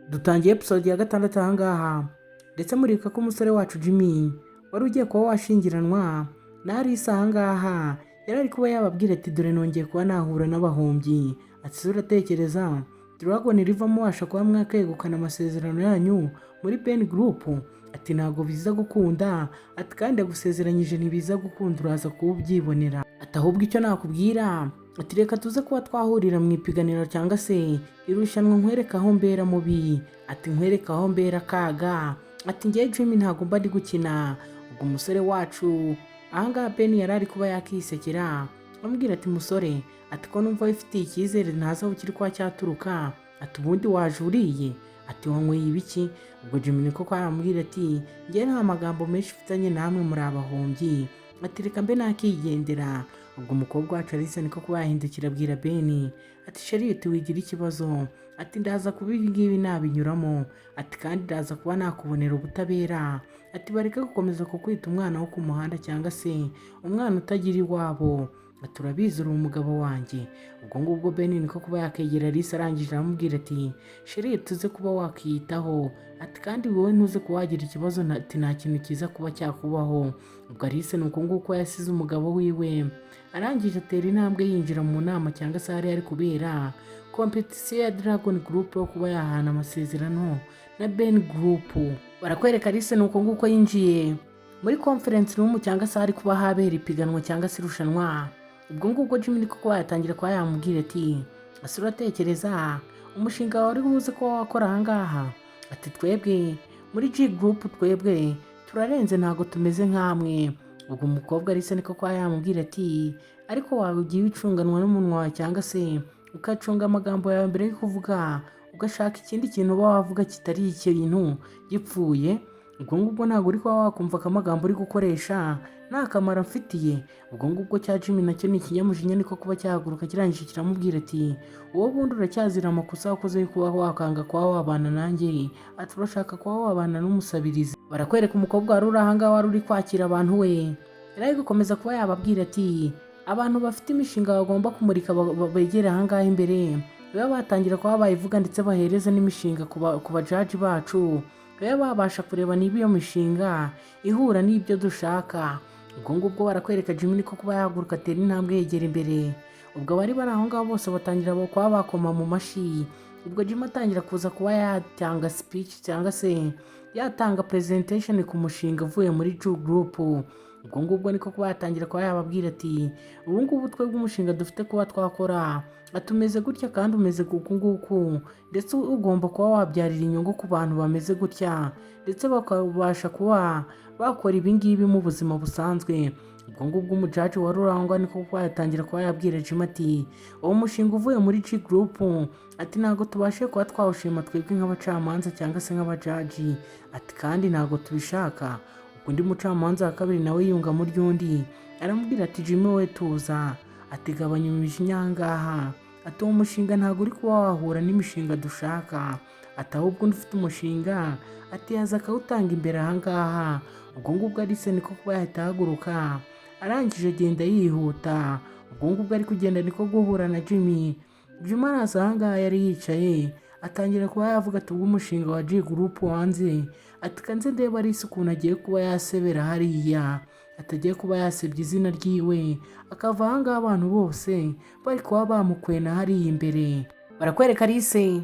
Dutangiye episode ya gatandatu ahangaha, ndetse muribuka ko umusore wacu Jimmy wari ugiye kuba washingiranwa na Alice ahangaha yari ari kuba yababwira ati: "Dore nongeye kuba nahura n'abahombyi." Ati: "Se uratekereza Dragon River mubasha kuba mwakegukana amasezerano yanyu muri Ben Group?" Ati: "Ntabwo biza gukunda." Ati: "Kandi agusezeranyije ntibiza gukunda, uraza kuba ubyibonera." Ati: "Ahubwo icyo nakubwira," ati, "reka tuze kuba twahurira mu ipiganiro cyangwa se irushanwa, nkwereka aho mbera mubi." Ati: "Nkwereka aho mbera akaga." Ati: "Ngewe Jimmy ntabwo mba ndi gukina." Ubwo umusore wacu ahangaha Ben yari ari kuba yakisekera, amubwira ati: "Musore," ati, "ko numva wifitiye icyizere ntazi aho kiri kuba cyaturuka?" Ati: "Ubundi waje uriye?" Ati: "Wanyweye ibiki?" Ubwo Jimmy niko ko aramubwira ati: "Ngewe nta magambo menshi mfitanye namwe, muri abahombyi." Ati: "Reka mbe nakigendera." Ubwo umukobwa wacu Alice niko kuba yahindukira, abwira Ben ati: "Chéri," ati, "wigira ikibazo." Ati: "Ndaza kuba ibi ngibi nabinyuramo." Ati: "Kandi ndaza kuba nakubonera ubutabera." Ati: "Bareke gukomeza kukwita umwana wo ku muhanda cyangwa se umwana utagira iwabo." Ati: "Urabizi uri umugabo wanjye." Ubwo ngubwo Ben niko kuba yakegera Alice, arangije aramubwira ati: "Chéri, tuze kuba wakiyitaho." Ati: "Kandi wowe ntuze kuba wagira ikibazo." Ati: "Nta kintu kiza kuba cyakubaho." Ubwo Alice ni uko nguko yasize umugabo wiwe, arangije atera intambwe yinjira mu nama cyangwa se hari hari kubera competition ya Dragon Group yo kuba yahana amasezerano na Ben Group. Barakwereka Alice ni uko nguko yinjiye muri conference room cyangwa se hari kuba habera ipiganwa cyangwa se irushanwa. Ubwo ngubwo Jimmy niko kuba yatangira kuba yamubwira ati: "Ese uratekereza umushinga wawe uri buze kuba wakora ahangaha?" Ati: "Twebwe muri G Group, twebwe turarenze, ntabwo tumeze nk'amwe." Ubwo umukobwa Alice niko kuba yamubwira ati: "Ariko wawe ugiye ucunganwa n'umunwa wawe cyangwa se ukacunga amagambo yawe mbere yo kuvuga, ugashaka ikindi kintu uba wavuga kitari ikintu gipfuye. Ubwo ngubwo ntabwo uri kuba wakumva ko amagambo uri gukoresha nta kamaro amfitiye." Ubwo ngubwo cya Jimmy nacyo ni ikinyamujinya, niko kuba cyahaguruka, kirangije kiramubwira ati: "Wowe ubundi uracyazira amakosa wakoze yo kuba wakanga kuba wabana nanjye." Ati: "Urashaka kuba wabana n'umusabirizi." Barakwereka umukobwa wari uri ahangaha, wari uri kwakira abantu, we yari ari gukomeza kuba yababwira ati: "Abantu bafite imishinga bagomba kumurika begere ahangaha imbere, babe batangira kuba bayivuga, ndetse bahereza n'imishinga ku bajudge bacu, babe babasha kureba niba iyo mishinga ihura n'ibyo dushaka." Ubwo ngubwo barakwereka Jimmy niko kuba yahaguruka, atera intambwe yegera imbere. Ubwo abari bari aho ngaho bose batangira kuba bakoma mu mashyi. Ubwo Jimmy atangira kuza kuba yatanga speech cyangwa se yatanga presentation ku mushinga uvuye muri G Group. Ubwo ngubwo niko kuba yatangira kuba yababwira ati: "Ubu ngubu twebwe umushinga dufite kuba twakora, ati umeze gutya kandi umeze uku nguku, ndetse ugomba kuba wabyarira inyungu ku bantu bameze gutya, ndetse bakabasha kuba bakora ibi ngibi mu buzima busanzwe." Ubwo ngubwo umujudge wari urangwa niko kuba yatangira kuba yabwira Jimmy ati: "Uwo mushinga uvuye muri G Group," ati, "ntabwo tubashe kuba twawushima twebwe nk'abacamanza cyangwa se nk'abajudge." Ati: "Kandi ntabwo tubishaka." Ubwo undi mucamanza wa kabiri nawe yunga mu ry'undi, aramubwira ati: "Jimmy, we tuza." Ati: "Gabanya imijinya ahangaha." Ati: "Uwo mushinga ntabwo uri kuba wahura n'imishinga dushaka." Ati: "Ahubwo undi ufite umushinga," ati, "yaza akawutanga imbere ahangaha." Ubwo ngubwo Alice niko kuba yahita ahaguruka, arangije agenda yihuta. Ubwo ngubwo ari kugenda niko guhura na Jimmy. Jimmy araza ahangaha yari yicaye, atangira kuba yavuga ati: "Ubwo umushinga wa G Group wanze," ati, "kanze ndeba Alice ukuntu agiye kuba yasebera hariya," atagiye kuba yasebya izina ryiwe, akava ahangaha abantu bose bari kuba bamukwena hariya imbere. Barakwereka Alice,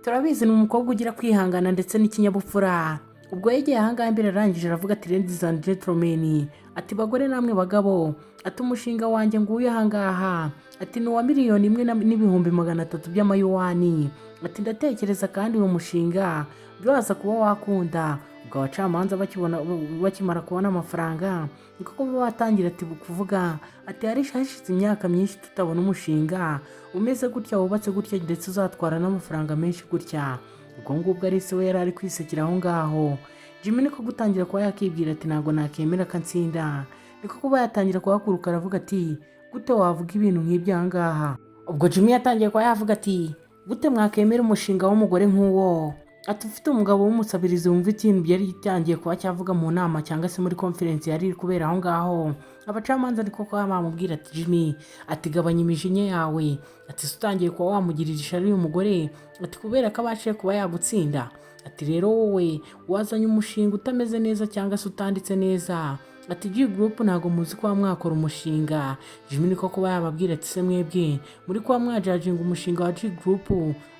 turabizi ni umukobwa ugira kwihangana ndetse n'ikinyabupfura. Ubwo yegeye ahangaha imbere, arangije aravuga ati: "Ladies and gentlemen," ati, "bagore namwe bagabo," ati, "umushinga wanjye nguyu ahangaha," ati, "ni uwa 1,300,000 by'amayuwani." Ati: "Ndatekereza kandi uwo mushinga biraza kuba wakunda." Ubwo abacamanza bakibona, bakimara kubona amafaranga, niko kuba batangira ati kuvuga ati: "Hari hashize imyaka myinshi tutabona umushinga umeze gutya, wubatse gutya, ndetse uzatwara n'amafaranga menshi gutya." Ubwo ngubwo Alice we yari ari kwisekera aho ngaho. Jimmy niko gutangira kuba yakibwira ati: "Ntabwo nakemera ko antsinda." Niko kuba yatangira kuhaguruka, aravuga ati: "Gute wavuga ibintu nk'ibyo aha ngaha?" Ubwo Jimmy yatangiye kuba yavuga ati: "Gute mwakemera umushinga w'umugore nk'uwo?" Ati ufite umugabo w'umusabirizi. Wumva ikintu byari gitangiye kuba cyavuga mu nama cyangwa se muri conference yari iri kubera aho ngaho. Abacamanza ariko kuba bamubwira ati: "Jimmy," ati, "gabanya imijinya yawe." Ati: "Se utangiye kuba wamugirira ishyari uyu mugore?" Ati: "Kubera ko abashije kuba yagutsinda." Ati: "Rero wowe wazanye umushinga utameze neza cyangwa se utanditse neza." Ati: "G Group ntabwo muzi kuba mwakora umushinga." Jimmy niko kuba yababwira ati: "Se mwebwe muri kuba mwajudginga umushinga wa G Group?"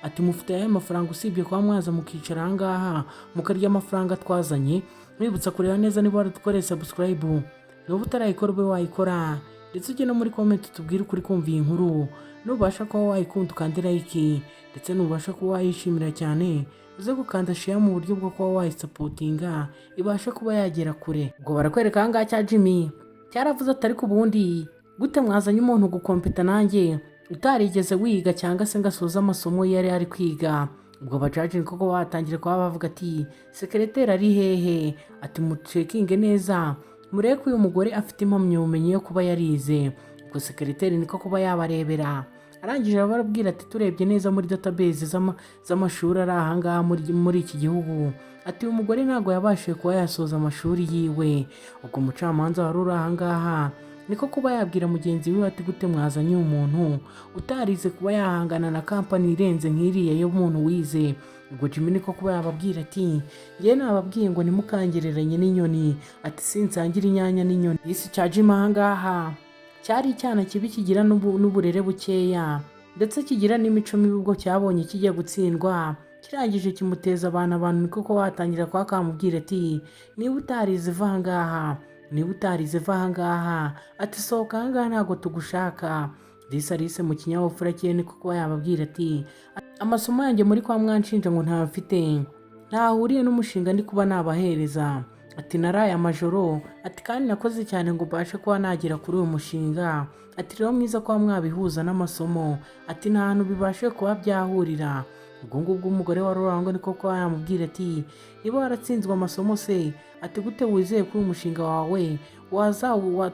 Ati: "Mufite aya mafaranga usibye kuba mwaza mukicara aha ngaha mukarya amafaranga twazanye?" Mwibutsa kureba neza niba waradukoreye subscribe. Niba utarayikora, ube wayikora, ndetse ujye no muri comment tubwire ukuri kumva iyi nkuru. Nubasha kuba wayikunda, ukande like, ndetse nubasha kuba wayishimira cyane, uze gukanda share mu buryo bwo kuba wayisupportinga ibashe kuba yagera kure. Ubwo barakwereka ahangaha cya Jimmy cyaravuze ati: "Ariko ubundi gute mwazanye umuntu gucompeta nanjye utarigeze wiga cyangwa se ngo asoze amasomo yari ari kwiga?" Ubwo abajaji koko batangira kuba bavuga ati: "Secretary ari hehe?" Ati: "Mucheckinge neza murebe ko uyu mugore afite impamyabumenyi yo kuba yarize." Ubwo secretary niko kuba yabarebera, arangije arababwira ati: "Turebye neza muri database z'amashuri ari ahangaha muri iki gihugu," ati, "uyu mugore ntabwo yabashije kuba yasoza amashuri yiwe." Ubwo umucamanza wari uri ahangaha niko kuba yabwira mugenzi we ati: "Gute mwazanye uyu muntu utarize kuba yahangana na company irenze nk'iriya y'umuntu wize?" Ubwo Jimmy niko kuba yababwira ati: "Njyewe nababwiye ngo ntimukangereranye n'inyoni." Ati: "Sinsangira inyanya n'inyoni." Isi cya Jimmy ahangaha cyari icyana kibi, kigira n'uburere bukeya, ndetse kigira n'imico mibi. Ubwo cyabonye kijya gutsindwa, kirangije kimuteza abantu. Abantu niko kuba watangira kuba kamubwira ati: "Niba utarize, va ahangaha. Niba utarize, va ahangaha." Ati: "Sohoka ahangaha, ntabwo tugushaka." Disi Alice mu kinyabupfura cye niko kuba yababwira ati: "Amasomo yanjye muri kwa mwanshinja ngo ntayo mfite ntahuriye n'umushinga ndi kuba nabahereza." Ati: "Naraye amajoro," ati, "kandi nakoze cyane ngo mbashe kuba nagera kuri uyu mushinga." Ati: "Rero mwiza kuba mwabihuza n'amasomo," ati, "nta hantu bibashe kuba byahurira." Ubwo ngubwo umugore wa Rurangwa niko kuba yamubwira ati: "Niba waratsinzwe amasomo se," ati, "gute wizeye ko uyu mushinga wawe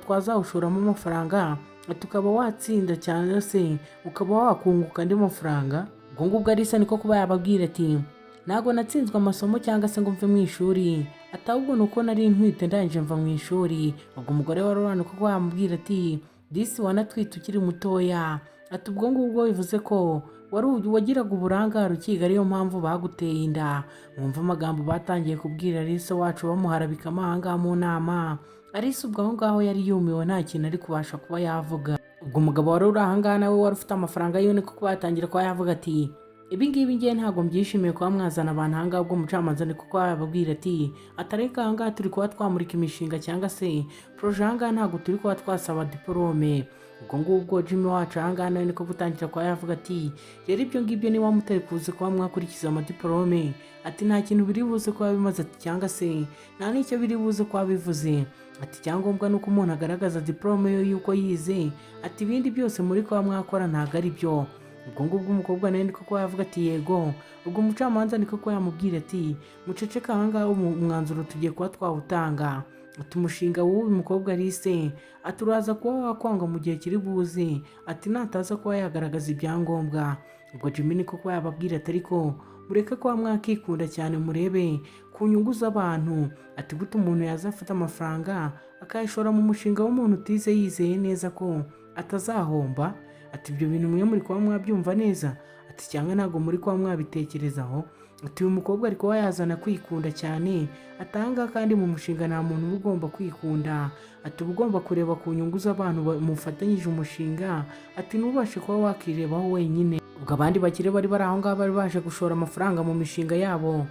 twazawushoramo amafaranga?" Ati: "Ukaba watsinda cyane se ukaba wakunguka andi mafaranga?" Ubwo ngubwo Alice niko kuba yababwira ati: "Ntabwo natsinzwe amasomo cyangwa se ngo mve mu ishuri," ati, "ahubwo ni uko nari ntwite, ndangije mva mu ishuri." Ubwo umugore wa Rurangwa kuko yamubwira ati: "Disi wanatwite ukiri mutoya." Ati: "Ubwo ngubwo bivuze ko wari wagiraga uburangare ukiga, ariyo mpamvu baguteye inda." Mwumva amagambo batangiye kubwira Alice wacu, bamuharabika ahangaha mu nama. Alice ubwo aho ngaho yari yumiwe, nta kintu ari kubasha kuba yavuga. Ubwo umugabo wari uri ahangaha nawe wari ufite amafaranga yiwe niko kuba yatangira kuba yavuga ati: "Ibi ngibi ngiye ntabwo mbyishimiye kuba mwazana abantu ahangaha." Ubwo umucamanza ni kuko yababwira ati: "Atareka, ahangaha turi kuba twamurika imishinga cyangwa se projet, ahangaha ntabwo turi kuba twasaba diporome." Ubwo ngubwo Jimmy wacu ahangaha nawe niko gutangira kuba yavuga ati: "Rero ibyo ngibyo niba mutari kuze kuba mwakurikiza amadiporome," ati, "nta kintu biri buze kuba bimaze," ati, "cyangwa se nta n'icyo biri buze kuba bivuze." Ati: "Icyangombwa ni uko umuntu agaragaza diporome ye y'uko yize." Ati: "Ibindi byose muri kuba mwakora ntabwo ari byo." Ubwo ngubwo umukobwa nawe niko kuba yavuga ati: "Yego." Ubwo umucamanza niko kuba yamubwira ati: "Muceceke ahangaha, umwanzuro tugiye kuba twawutanga." Ati: "Umushinga w'uyu mukobwa Alice," ati, "uraza kuba wakwanga mu gihe kiri buze," ati, "nataza kuba yagaragaza ibyangombwa." Ubwo Jimmy niko kuba yababwira ati: "Ariko mureke kuba mwakikunda cyane, murebe ku nyungu z'abantu." Ati: "Gute umuntu yaza afata amafaranga akayashora mu mushinga w'umuntu utize, yizeye neza ko atazahomba?" Ati: "Ibyo bintu mwe muri kuba mwabyumva neza?" Ati: "Cyangwa ntabwo muri kuba mwabitekerezaho?" Ati: "Uyu mukobwa ari kuba yazana kwikunda cyane atanga, kandi mu mushinga nta muntu uba ugomba kwikunda." Ati: "Uba ugomba kureba ku nyungu z'abantu mufatanyije umushinga," ati, "ntubashe kuba wakirebaho wenyine." Ubwo abandi bakire bari bari aho ngaho bari baje gushora amafaranga mu mishinga yabo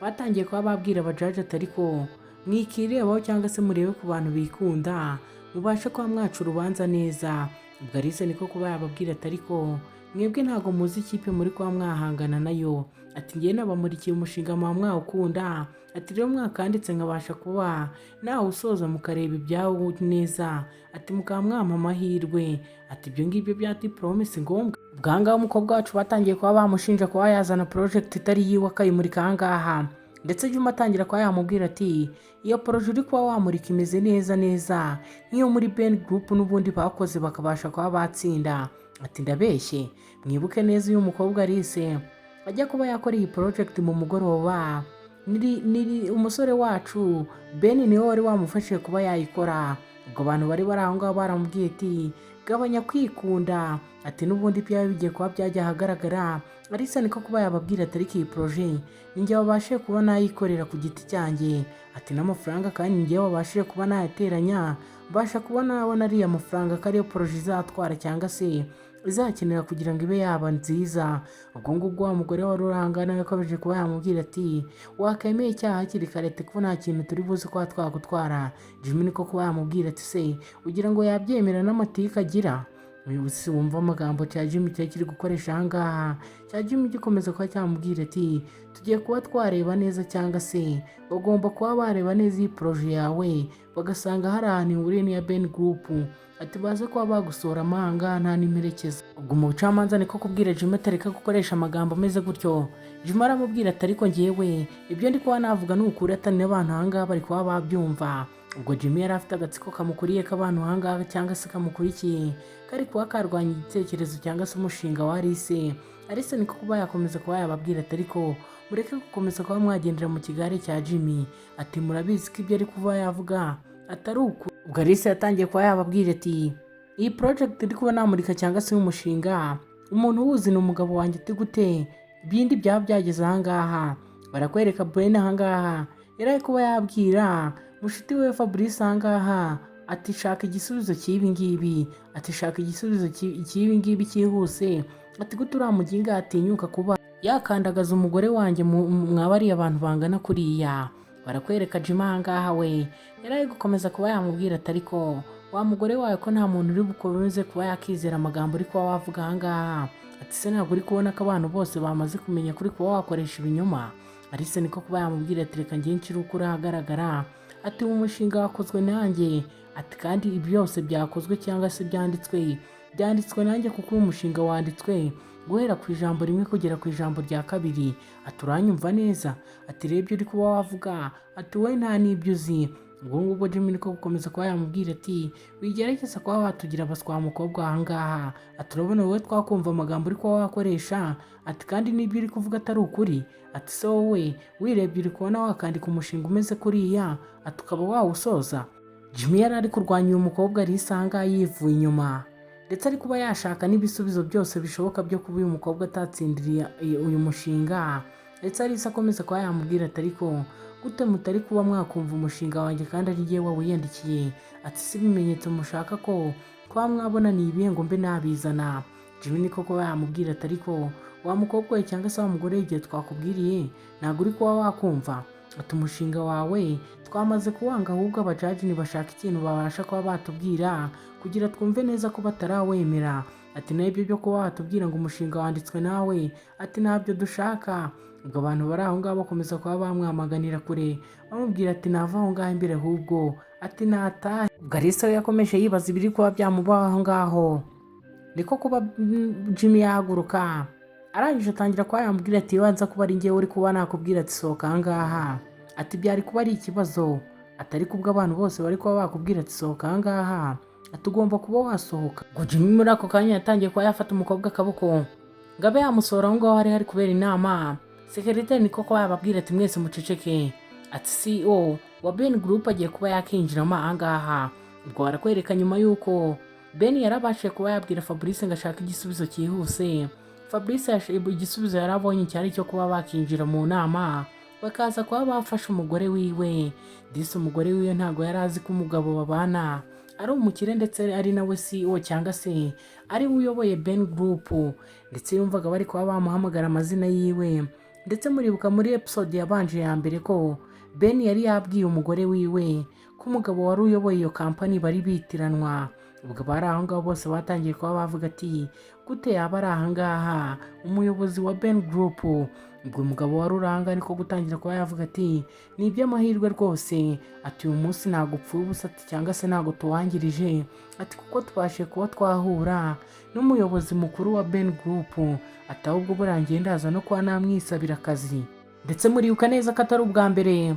batangiye kuba babwira abajaji ati: "Ariko mwikirebaho cyangwa se murebe ku bantu bikunda, mubashe kuba mwaca urubanza neza." Ubwo Alice niko kuba yababwira ati: "Ariko mwebwe ntabwo muzi ikipe muri kuba mwahangana nayo." Ati: "Ngewe nabamurikiye umushinga muba mwawukunda." Ati: "Rero mwakanditse nkabasha kuba nawusoza, mukareba ibyawo neza." Ati: "Mukaba mwampa amahirwe." Ati: "Ibyo ngibyo bya diporome si ngombwa." Ubwo ahangaha umukobwa wacu batangiye kuba bamushinja kuba yazana project itari yiwe akayimurika ahangaha, ndetse Juma atangira kuba yamubwira ati: "Iyo projet uri kuba wamurika imeze neza neza nk'iyo muri Ben Group n'ubundi bakoze bakabasha kuba batsinda." Ati: "Ndabeshye? Mwibuke neza uyu mukobwa Alice Ajya kuba yakora iyi project mu mugoroba, niri umusore wacu Ben niwe wari wamufashije kuba yayikora. Ubwo abantu bari bari aho ngaho baramubwiye ati: "Gabanya kwikunda," ati: "N'ubundi byaba bigiye kuba byajya ahagaragara." Alice niko kuba yababwira ati: "Ariko iyi projet ninjye wabashije kuba nayikorera ku giti cyanjye," ati: "N'amafaranga kandi ninjye wabashije kuba nayateranya, mbasha kuba nabona ariya mafaranga ko ariyo projet izatwara cyangwa se izakenera kugira ngo ibe yaba nziza." Ubwo ngubwo wa mugore wari uranga nawe yakomeje kuba yamubwira ati: "Wakemeye icyaha hakiri kare," ati: "Ko nta kintu turi buze kuba twagutwara." Jimmy niko kuba yamubwira ati: "Se ugira ngo yabyemera n'amatiku agira?" Umuyobozi wumva amagambo cya Jimmy cyari kiri gukoresha ahangaha, cya Jimmy gikomeza kuba cyamubwira ati: "Tugiye kuba twareba neza, cyangwa se bagomba kuba bareba neza iyi projet yawe, bagasanga hari ahantu ihuriye n'iya Ben Group," ati: "baze kuba bagusohora amahanga nta n'imperekeza." Ubwo umucamanza niko kubwira Jimmy atareka gukoresha amagambo ameze gutyo. Jimmy aramubwira ati: "Ariko ngewe ibyo ndi kuba navuga ni ukuri," atari n'abantu ahangaha bari kuba babyumva. Ubwo Jimmy yari afite agatsiko kamukuriye k'abantu ahangaha cyangwa se kamukurikiye, kari kuba karwanya igitekerezo cyangwa se umushinga wa Alice. Alice niko kuba yakomeza kuba yababwira ati: "Ariko mureke gukomeza kuba mwagendera mu kigare cya Jimmy," ati: "Murabizi ko ibyo ari kuba yavuga atari uku." Ubwo Alice yatangiye kuba yababwira ati: "Iyi project iri kuba namurika cyangwa se umushinga, umuntu uwuzi ni umugabo wanjye." Ati: "Gute ibindi byaba byageze ahangaha?" Barakwereka Ben ahangaha yari ari kuba yabwira mushuti we Fabrice ahangaha ati: "Shaka igisubizo cy'ibi ngibi," ati: "Shaka igisubizo cy'ibi ngibi cyihuse," ati: "Gute uriya muginga yatinyuka kuba yakandagaza umugore wanjye mwabariye abantu bangana kuriya?" Barakwereka Jimmy ahangaha we yari ari gukomeza kuba yamubwira ati: "Ariko wa mugore wawe, ko nta muntu uri bukomeze kuba yakizera amagambo uri kuba wavuga ahangaha?" Ati: "Se ntabwo uri kubona ko abantu bose bamaze kumenya kuri kuba wakoresha ibinyoma?" Alice niko kuba yamubwira ati: "Reka njye nshire ukuri ahagaragara," ati: "Uwo mushinga wakozwe nanjye," ati: "kandi ibi byose byakozwe cyangwa se byanditswe, byanditswe nanjye, kuko uyu mushinga wanditswe guhera ku ijambo rimwe kugera ku ijambo rya kabiri," ati: "Uranyumva neza?" Ati: "Rero ibyo uri kuba wavuga," ati: "wowe nta n'ibyo uzi." Ubwo ngubwo Jimmy niko gukomeza kuba yamubwira ati: "Wigerageza kuba watugira abaswa mukobwa ahangaha," ati: "Urabona wowe twakumva amagambo uri kuba wakoresha," ati: "kandi n'ibyo uri kuvuga atari ukuri?" Ati: "Se wowe wirebye uri kubona wakandika umushinga umeze kuriya," ati: "ukaba wawusoza?" Jimmy yari ari kurwanya uyu mukobwa Alice ahangaha yivuye inyuma, ndetse ari kuba yashaka n'ibisubizo byose bishoboka byo kuba uyu mukobwa atatsindiriye uyu mushinga. Ndetse Alice akomeza kuba yamubwira ati: "Ariko gute mutari kuba mwakumva umushinga wanjye kandi ari jyewe wawiyandikiye?" Ati: "Si ibimenyetso mushaka ko kuba mwabona ni ibihe ngo mbe nabizana?" Jimmy niko kuba yamubwira ati: "Ariko wa mukobwa we cyangwa se wa mugore, igihe twakubwiriye ntabwo uri kuba wakumva," ati: "Umushinga wawe twamaze kuwanga, ahubwo abajaji ntibashaka ikintu babasha kuba batubwira kugira twumve neza ko batarawemera," ati: "Naho ibyo byo kuba watubwira ngo umushinga wanditswe nawe," ati: "ntabyo dushaka." Ubwo abantu bari aho ngaho bakomeza kuba bamwamaganira kure, bamubwira ati nava aho ngaho imbere, ahubwo ati natahe. Ubwo Alice we yakomeje yibaza ibiri kuba byamubaho aho ngaho, niko kuba Jimmy yahaguruka, arangije atangira kuba yamubwira ati: "Banza kuba ari njyewe uri kuba nakubwira ati sohoka aha ngaha," ati: "byari kuba ari ikibazo," atari kubwo abantu bose bari kuba bakubwira ati sohoka aha ngaha, ati: "ugomba kuba wasohoka." Ubwo Jimmy muri ako kanya yatangiye kuba yafata umukobwa akaboko ngo abe yamusohora aho ngaho hari hari kubera inama. Sekereteri niko kuba yababwira ati: "Mwese muceceke," ati: "CEO wa Ben Group agiye kuba yakinjiramo aha ngaha." Ubwo barakwereka nyuma y'uko Ben yarabashije kuba yabwira Fabrice ngo ashake igisubizo cyihuse. Fabrice igisubizo yari abonye cyari icyo kuba bakinjira mu nama, bakaza kuba bafashe umugore wiwe. Disi umugore wiwe ntabwo yari azi ko umugabo babana ari umukire, ndetse ari nawe CEO cyangwa se ari we uyoboye Ben Group, ndetse yumvaga bari kuba bamuhamagara amazina yiwe. Ndetse muribuka muri episode yabanje ya mbere ko Ben yari yabwiye umugore wiwe ko umugabo wari uyoboye iyo kampani bari bitiranwa. Ubwo bari aho ngaho bose batangiye kuba bavuga ati: "Gute yaba ari aha ngaha umuyobozi wa Ben Group?" Ubwo umugabo wari uri aha ngaha niko gutangira kuba yavuga ati: "Ni iby'amahirwe rwose," ati: "uyu munsi ntabwo upfuye ubusa," ati: "cyangwa se ntabwo tuwangirije," ati: "kuko tubashe kuba twahura n'umuyobozi mukuru wa Ben Group," ati: "ahubwo burangiye ndaza no kuba namwisabira akazi." Ndetse muribuka neza ko atari ubwa mbere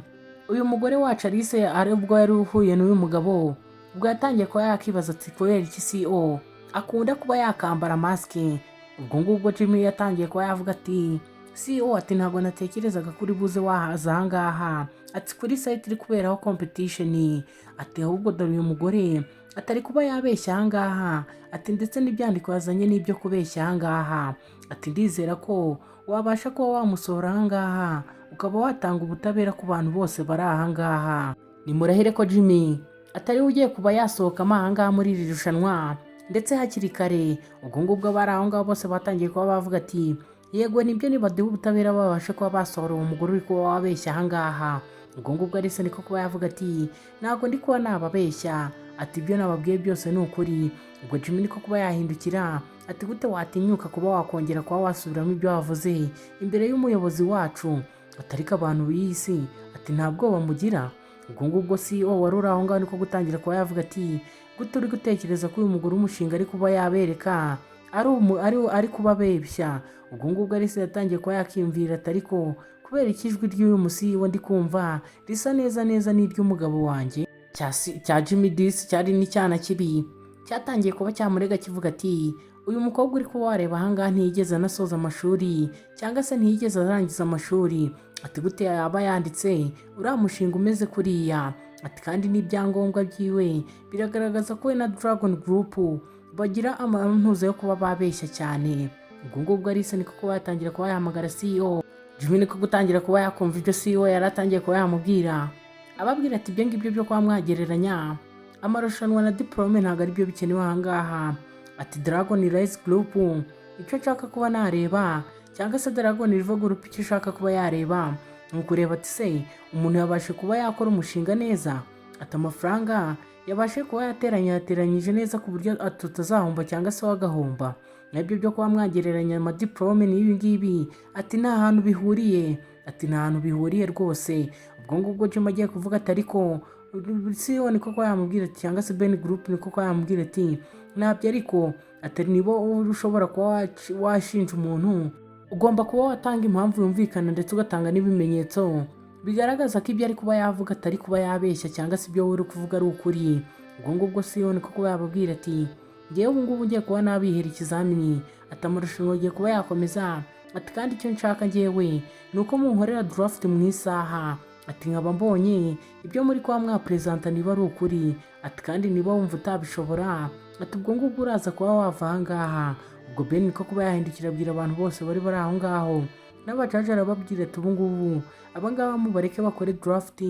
uyu mugore wacu Alice ari ubwo yari uhuye n'uyu mugabo. Ubwo yatangiye kuba yakibaza ati: "Kubera iki CEO akunda kuba yakambara masike?" Ubwo ngubwo Jimmy yatangiye kuba yavuga ati: CEO ati: "Ntabwo natekerezaga kuri buze wahaza ahangaha," ati "kuri site iri kuberaho competition," ati "ahubwo dore uyu mugore atari kuba yabeshya ahangaha," ati "ndetse n'ibyandiko yazanye n'ibyo kubeshya ahangaha," ati "ndizera ko wabasha kuba wamusohora ahangaha, ukaba watanga ubutabera ku bantu bose bari ahangaha." Nimurahire ko Jimmy atari we ugiye kuba yasohokamo ahangaha muri iri rushanwa ndetse hakiri kare. Ubwo ngubwo abari aho ngaho bose batangiye kuba bavuga ati: "Yego nibyo, nibaduha ubutabera babashe kuba basohora uwo mugore uri kuba wabeshya ahangaha." Ubwo ngubwo Alice niko kuba yavuga ati: "Ntabwo ndi kuba nababeshya," ati "ibyo nababwiye byose ni ukuri." Ubwo Jimmy niko kuba yahindukira ati: "Gute watinyuka kuba wakongera kuba wasubiramo ibyo wavuze imbere y'umuyobozi wacu?" Ati: "Ariko abantu b'iyi si," ati "nta bwoba mugira?" Ubwo ngubwo CEO wari uri aho ngaho niko gutangira kuba yavuga ati: "Gute uri gutekereza ko uyu mugore umushinga ari kuba yabereka ari kubabeshya?" Ubwo ngubwo Alice yatangiye kuba yakiyumvira ati: "Ariko kubera iki ijwi ry'uyu mu CEO ndi kumva risa neza neza n'iry'umugabo wanjye?" Cya Jimmy Disi cyari n'icyana kibi cyatangiye kuba cyamurega kivuga ati: "Uyu mukobwa uri kuba wareba ahangaha ntiyigeze anasoza amashuri cyangwa se ntiyigeze arangiza amashuri," ati "gute yaba yanditse uriya mushinga umeze kuriya?" Ati: "Kandi n'ibyangombwa byiwe biragaragaza ko we na Dragon Group bagira amantuza yo kuba babeshya cyane." Ubwo ngubwo Alice niko kuba yatangira kuba yahamagara CEO. Jimmy niko gutangira kuba yakumva ibyo CEO yari atangiye kuba yamubwira, ababwira ati: "Ibyo ngibyo byo kuba mwagereranya amarushanwa na diporome ntabwo ari byo bikenewe ahangaha," ati "Dragon Rise Group icyo nshaka kuba nareba, cyangwa se Dragon River Group icyo ishaka kuba yareba, ni ukureba," ati "se umuntu yabashe kuba yakora umushinga neza?" Ati "amafaranga yabashe kuba yateranya yateranyije neza ku buryo tutazahomba cyangwa se wagahomba. Nabyo byo kuba mwagereranya amadiporome n'ibi ngibi," ati "nta hantu bihuriye," ati "nta hantu bihuriye rwose." Ubwo ngubwo Jim agiye kuvuga ati: "Ariko CEO," niko kuba yamubwira ati, cyangwa se Ben Group niko kuba yamubwira ati: "Ntabyo ariko," atari nibo ushobora kuba washinja umuntu, ugomba kuba watanga impamvu yumvikana ndetse ugatanga n'ibimenyetso bigaragaza ko ibyo ari kuba yavuga atari kuba yabeshya cyangwa se ibyo wowe uri kuvuga ari ukuri." Ubwo ngubwo CEO niko kuba yababwira ati: "Ngewe ubu ngubu ngiye kuba nabihera ikizamini," ati "amarushanwa agiye kuba yakomeza," ati "kandi icyo nshaka ngewe ni uko munkorera draft mu isaha," ati "nkaba mbonye ibyo muri kuba mwaperezanta niba ari ukuri," ati "kandi niba wumva utabishobora," ati "ubwo ngubwo uraza kuba wava aha ngaha." Ubwo Ben niko kuba yahindukira abwira abantu bose bari bari aho ngaho n'abajaji, arababwira ati: "Ubu ngubu abangaba mubareke bakore draft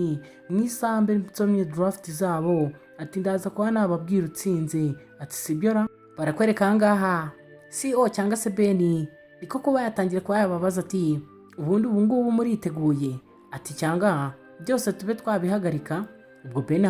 mu isaha, mbe nsomye draft zabo," ati "ndaza kuba nababwira utsinze," ati "sibyo ra?" Barakwereka aha ngaha CEO cyangwa se Ben niko kuba yatangira kuba yababaza ati: "Ubundi ubu ngubu muriteguye?" ati "cyangwa byose tube twabihagarika?" Ubwo Ben,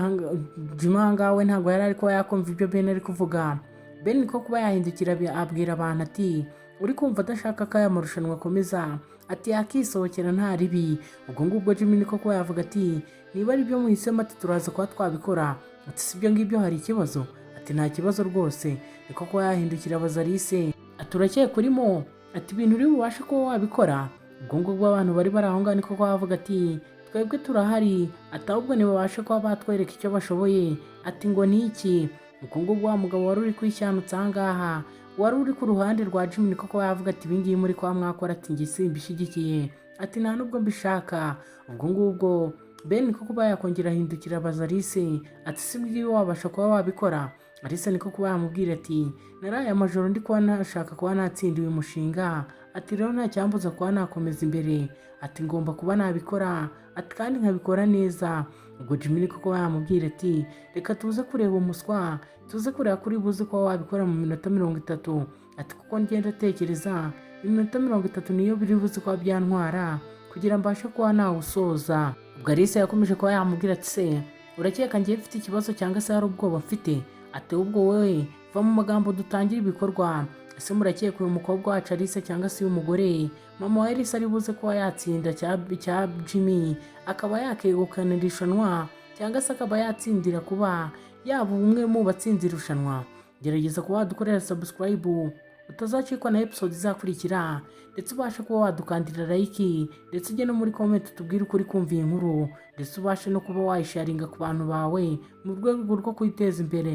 Jim aha ngaha we ntabwo yari ari kuba yakumva ibyo Ben ari kuvuga. Ben niko kuba yahindukira abwira abantu ati: "Uri kumva adashaka ko aya marushanwa akomeza," ati "yakisohokera nta ribi." Ubwo ngubwo Jimmy niko kuba yavuga ati: "Niba ari byo muhisemo," ati "turaza kuba twabikora," ati "si ibyo ngibyo hari ikibazo?" Ati: "Nta kibazo rwose." Niko kuba yahindukira abaza Alice ati: "Urakeka urimo," ati "ibintu uri bubashe kuba wabikora?" Ubwo ngubwo abantu bari bari aho ngaho niko kuba bavuga ati: "Twebwe turahari," ati "ahubwo ntibabashe kuba batwereka icyo bashoboye," ati "ngo ni iki?" Ubwo ngubwo wa mugabo wari uri kwishyandutsa aha ngaha, wari uri ku ruhande rwa Jimmy, niko kuba yavuga ati: "Ibingibi muri kuba mwakora," ati "njye simbishyigikiye," ati "nta nubwo mbishaka." Ubwo ngubwo Ben niko kuba yakongera ahindukira abaza Alice ati: "Si ngibi wabasha kuba wabikora?" Alice niko kuba yamubwira ati: "Naraye amajoro ndi kuba nashaka kuba natsinda uyu mushinga," ati "rero nta cyambuza kuba nakomeza imbere," ati "ngomba kuba nabikora," ati "kandi nkabikora neza." Ubwo Jimmy niko kuba yamubwira ati: "Reka tuze kureba umuswa, tuze kureba kuri buze kuba wabikora mu minota 30," ati "kuko ngenda tekereza iminota 30 niyo biri buze kuba byantwara kugira mbashe kuba nawusoza." Ubwo Alice yakomeje kuba yamubwira ati: "Se urakeka ngiye mfite ikibazo cyangwa se hari ubwoba mfite?" Ati: "Ubwo wowe va mu magambo dutangire ibikorwa. Ese murakeka uyu mukobwa wacu Alice cyangwa se uyu mugore mama wa Alice ari buze kuba yatsinda cya Jimmy, akaba yakegukana irushanwa cyangwa se akaba yatsindira kuba yaba umwe mu batsinze irushanwa?" Gerageza kuba wadukorera subscribe utazacikwa na episode izakurikira, ndetse ubashe kuba wadukandira like, ndetse ujye no muri comment utubwire uko uri kumva iyi nkuru, ndetse ubashe no kuba wayisharinga ku bantu bawe mu rwego rwo kwiteza imbere.